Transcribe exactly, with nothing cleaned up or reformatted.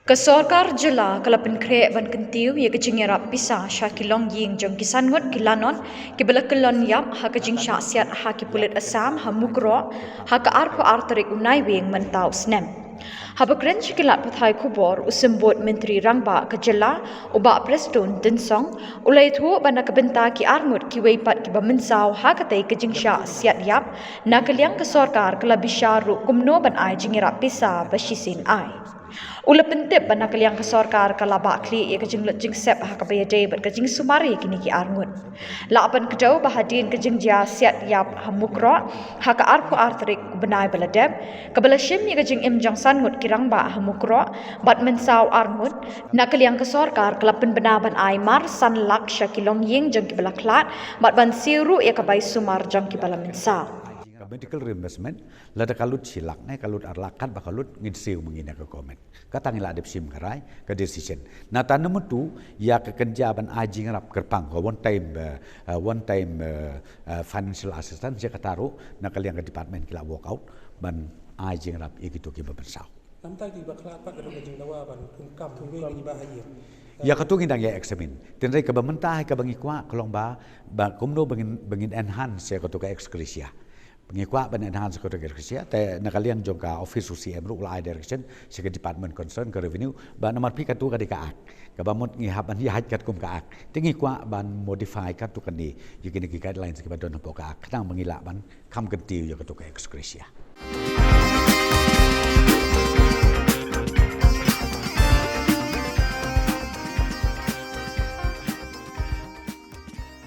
Ka sorkar jylla ka la pynkhreh ban kyntiew ïa ka jingïarap pisa sha ki longïing jong ki san ngut ki lanot kiba la kyllon ïap ha ka jingshah siat ha ki pulit Assam ha Mukroh ha ka arphew ar tarik u Naiwieng mynta u snem. Haba kren sha ki lad pathai khubor, u Symbud Myntri Rangbah ka jylla, u Bah Prestone Tynsong, u la ïathuh ba na ka bynta ki ar ngut kiwei pat kiba mynsaw ha katei ka jingshah siat ïap, na ka liang ka sorkar ka la bishar ruh kumno ban ai jingïarap pisa ba shisien ai. U la pyntip ba na ka liang ka sorkar ka la bah khlieh ïa ka jinglut jingsep ha kaba ïadei bad ka jingsumar ïa kine ki ar ngut. La pynkdew ba hadien ka jingjia siat ïap ha Mukroh ha ka arphew ar tarik u bnai ba la dep, kaba la shim ïa ka jingim jong san ngut ki rangbah ha Mukroh bad mynsaw ar ngut, na ka liang ka sorkar ka la pynbna ban ai mar san lak sha ki longïing jong kiba la khlad bad ban siew ruh ïa ka bai sumar jong kiba la mynsaw. Ka medical reimbursement, lada ka lut shi lak ne ka lut ar lak, katba ka lut, ngin siew ma ngi na ka government. Kata ngi la dep shim ka rai, ka decision. Nangta number two, ïa ka kynja ban ai jingïarap kyrpang, ka one time, eh, eh, one time, eh, eh, financial assistance, ïa kata ruh na ka liang ka department ki la work out ban ai jingïarap ïa kito kiba mynsaw. Namta kiba khlad pat ka dei ka jingdawa ban thung kam, thung kam kiba ha ïing. Ïa katu ngi dang ïa examine. Tynrai kaba mynta ha kaba ngi kwah ka long ba, ba kumno ba ngin, ba ngin enhance ïa katu ka ex gratia. Ngi kwah ban enhance katu ka ex gratia, te na ka liang jong ka office u C M ruh u la ai direction sha ka department concern, ka revenue, ba namar phi katu ka dei ka act. Kaba mut ngi hap ban ïaid katkum ka act. Te ngi kwah ban modify katu kane ïa kine ki guidelines kiba don hapoh ka act, khnang ba ngi lah ban kham kyntiew ïa katu ka ex gratia.